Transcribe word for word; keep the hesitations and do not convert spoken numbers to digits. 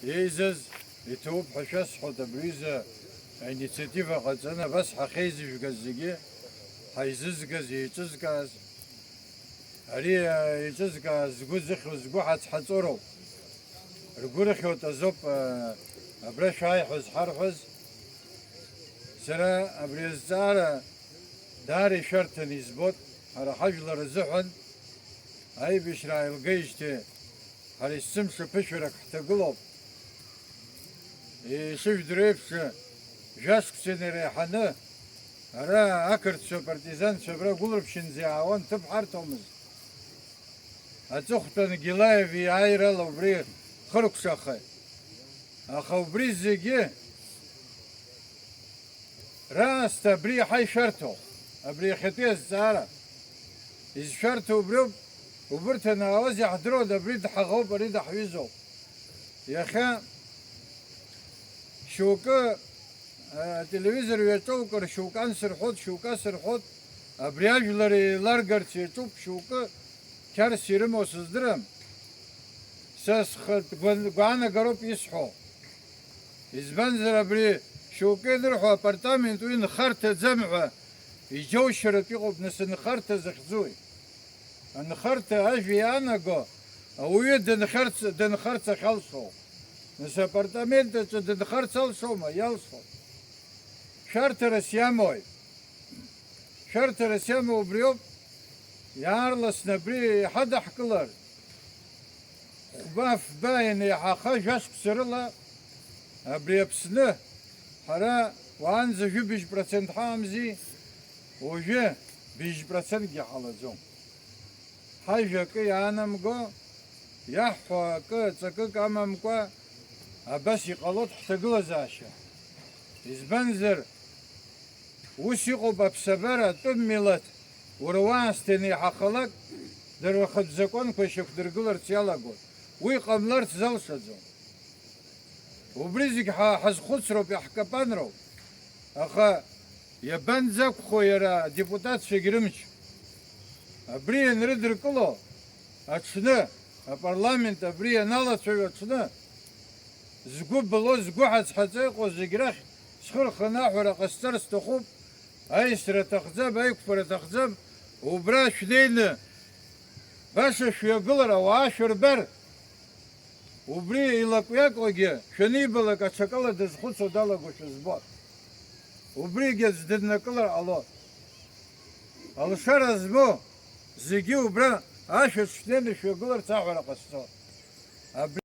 Еизаз иҭоуп ҳәа шәасҳәоит, абри изы аинициатива ҟаҵаны абас ҳахьеизыжәгаз зегьы, ҳаизызгаз, еиҿызкааз. Ари, а, еиҿызкааз згәы зыхьуа, згәы ҳацҳаҵоу роуп. Ргәы рыхьуеит азоуп, а, абра шәааи ҳәа зҳарҳәаз. Сара абри азҵаара даара ишәарҭаны избоит, ҳара ҳажәлар азыҳәан аибашьра ааилгеижьҭеи ҳара есымша ԥышәарак ҳҭагылоуп. Ишыжәдыруа еиԥш, жәашықәса инареиҳаны ара ақырҭцәа апартизанцәа абра гәылрыԥшьынӡа иаауан, ҭыԥ ҳарҭомызт. Аҵыхәтәан Гилаев иааирала убри хыркәшахеит. Аха убри зегьы раасҭа абри иаҳа ишәарҭоуп, абри иахьатәи азҵаара. Изшәарҭоу убриоуп, убырҭ анаауаз иаҳдыруан, абри дҳаӷоуп, ари даҳҩызоуп. Иахьа шьоукы, ателевизор ҩаҿоукыр, шьоукы ансырҳәоит, шьоукы асырҳәоит, абри ажәлар еиларгарц иаҿуп, шьоукы қьарс ирымоу сыздырам. Са схатә гәан-, гәаанагароуп исҳәо. Избанзар, абри шьоукы ианырҳәо апартамент уи нхарҭаӡам ҳәа иџьоушьаратә иҟоуп, нас, нхарҭа захьӡуи? Анхарҭа ажәа иаанаго ауаҩы дынхарц, дынхарцахь алшоуп. Нас апартамент аҿы дынхарц алшома? Иалшом. Шәарҭарас иамои? Шәарҭарас иамоу убриоуп, иаарласны абри иҳадаҳкылар, хәба-фба ианеиҳаха, жәашықәса рыла абри Аԥсны ҳара уаанӡа жәибжь процент ҳаамзи, уажәы бжь процентгьы ҳалаӡом. Ҳажәа акы иаанамго, иаҳҳәо акы ҵакык амамкәа, абас иҟалоит ҳҭагылазаашьа. Избанзар, ус иҟоуп аԥсабара, атәым милаҭ, уара уаасҭа ианеиҳахалак, дара рхатә законқәа ишьақәдыргыларц иалагоит. Уи ҟамларц залшаӡом. Убри зегь ҳа-, ҳазхәыцроуп, иаҳкапанроуп. Аха иабанӡақәхо иара адепутатцәагь рымч? Абри ианрыдыркыло аҽны, апарламент абри ианалацәажәо аҽны, згәы было, згәы ҳаҵҳаҵа иҟоу зегь рахь схы рханы аҳәара ҟасҵар сҭахуп, аисра аҭахӡам, аиқәԥара аҭахӡам, убра шәнеины баша шәҩагылар, ауаа шәырбар, убри илакҩакуагьы шәанибалак аҽакала дазхәыцуа далагошәа збоит. Убригьы аӡә дыднакылар ҟалоит. Алшара змоу зегьы убра ашәаҿ шәнеины шәҩагыларц аҳәара ҟасҵоит. Абри